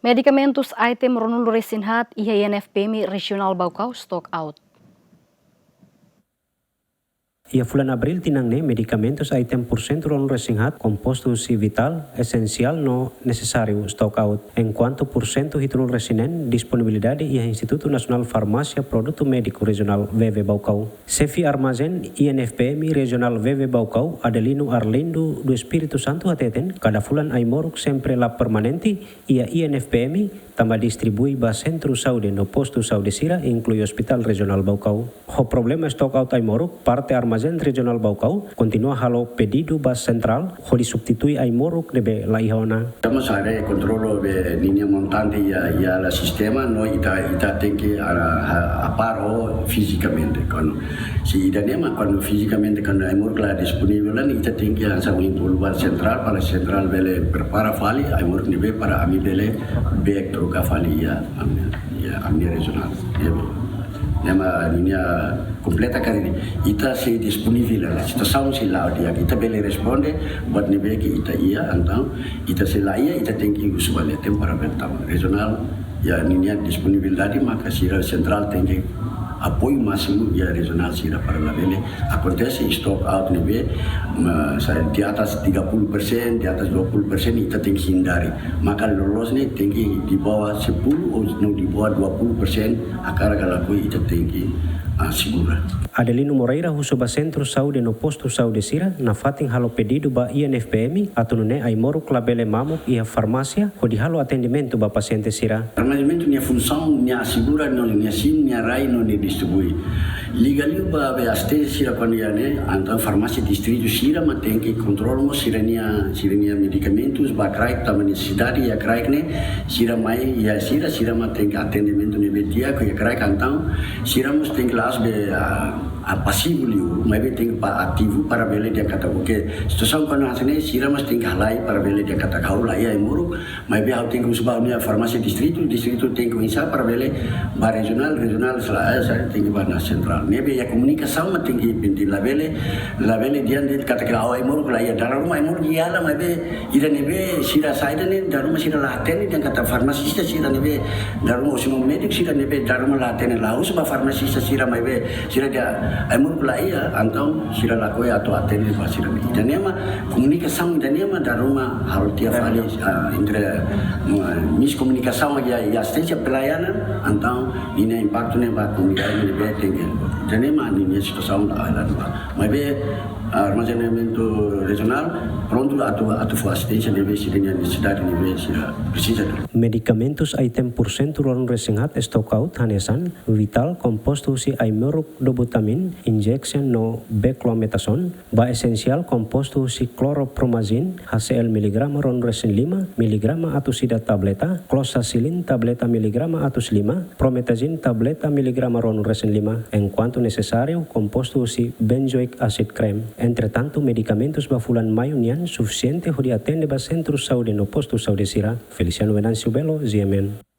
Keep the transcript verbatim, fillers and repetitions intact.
Medikamentus item ruanulu-resin-haat iha I N F P M I Rejionál Baucau stock out. Iha fulan Abríl tinan ne'e, medikamentus item pursentu ruanulu-resin-haat kompostu husi vitál, esensiál no nesesáriu stock out, enkuantu pursentu hitunulu-resin-neen disponibilidade iha Institutu Nasionál Farmásia Produtu Médiku Rejionál V V Baucau. Xefe Armazén I N F P M I Rejionál V V Baucau, Adelino Arlindo do Espírito Santo hateten, kada fulan ai-moruk sempre la permanente iha I N F P M I, tanba distribui ba sentru saúde no postu saúde sira, inklui Hospitál Rejionál Baucau. Ho problema stock out ai-moruk, parte Armazén Rejionál Baucau kontinua halo pedidu ba sentrál hodi substitui ai-moruk ne'ebé la iha ona. Ita mós haree kontrolu be ninia montante iha, iha la sistema no ita, ita tenke ara, ha, apar ho fizikamente. Kuandu, se ida-ne'e mak kuandu fizikamente kuandu ai-moruk la disponivel, ita tenke hanesan impul ba sentrál, para sentrál bele prepara fali ai-moruk ne'ebé para ami bele bek troka fali iha ami, iha ami rejionál. Ne'ebé. Ne'e mak ninia kompleta karik ita sei disponivel, la situasaun sei la'o di'ak, ita bele responde buat ne'ebé ke ita iha, entaun ita sei la iha, ita tenke husu ba leten para bele tama. Rejionál, iha ninia disponibilidade, maka sira sentrál tenke apoiu másimu iha rejionál sira para labele akontese stock out ne'ebé, ma, sa, di atas tiga puluh persen, di atas dua puluh persen, ita tenke hindari. Maka loloos ne'e tenke di bawah sepuluh ou no di bawah dua puluh persen, hakarak ka lakohi ita tenke, ah, segura. Adelino Moreira husu ba sentru saúde no postu saúde sira nafatin halo pedidu ba I N F P M I atu nune'e ai-moruk labele mamuk iha farmásia hodi halo atendimentu ba pasiente sira. Armazénamentu nia funsaun, nia asegura no nia simu, nia rai no nia distribui. Liga liu ba be asisténsia sira kuandu iha ne'e, entaun farmásia distritu sira mak tenke kontrolu mós sira-nia, sira-nia medikamentus ba kraik, tanba nesesidade iha kraik ne'e, sira mai iha sira, sira mak tenke atendimentu ne'ebé di'ak iha kraik, entaun sira mós tenke la'ós be, ah, ah, pasivu liu, maibé tenke ba ativu para bele dehan katak, oke, situasaun kuandu hanesan ne'e, sira mós tenke halai para bele dehan katak ha'u la iha ai-moruk, maibé ha'u tenke husu ba ha'u-nia farmásia distritu, distritu tenke oinsá para bele ba rejionál, rejionál se la, eh, sa tenke ba iha sentrál. Ne'ebé iha komunikasaun mak tenke penting, labele, labele dehan de'it katak ha'u ai-moruk la iha, dala ruma ai-moruk iha hela, maibé ida ne'ebé sira saida ne'e, dala ruma sira la hatene dehan katak farmasista sira ne'ebé, dala ruma husi médiku sira ne'ebé, dala ruma la hatene, la husu ba farmasista sira maibé, sira dehan ai-moruk la iha, entaun sira lakohi atu atende ba sira. Ida-ne'e mak komunikasaun ida-ne'e mak dala ruma halo tiha fali, ah, entre, ah, miskomunikasaun iha, iha asisténsia pelayanan, entaun ninia impaktu ne'e ba komunidade ne'ebé tenke. Ida-ne'e mak ninia situasaun la, la, la. Maibé, ah, armazénamentu rejionál prontu atu, atu fó asisténsia ne'ebé sira-nia nesesidade ne'ebé sira presiza. Medikamentus item pursentu ruanulu-resin-haat stock out hanesan vitál kompostu husi ai-moruk, doputamin injection no beclomethasone, ba esensiál kompostu husi chlorpromazine, H C L miligrama ruanulu-resin-lima, miligrama atus ida tableta, cloxacillin tableta miligrama atus lima, promethazine tableta miligrama ruanulu-resin-lima, enkuantu nesesáriu kompostu husi benzoic acid cream. Entretantu, medikamentus ba fulan Maiu nian sufisiente hodi atende ba sentru saúde no postu saúde sira. Feliciano Venâncio Belo, G M N.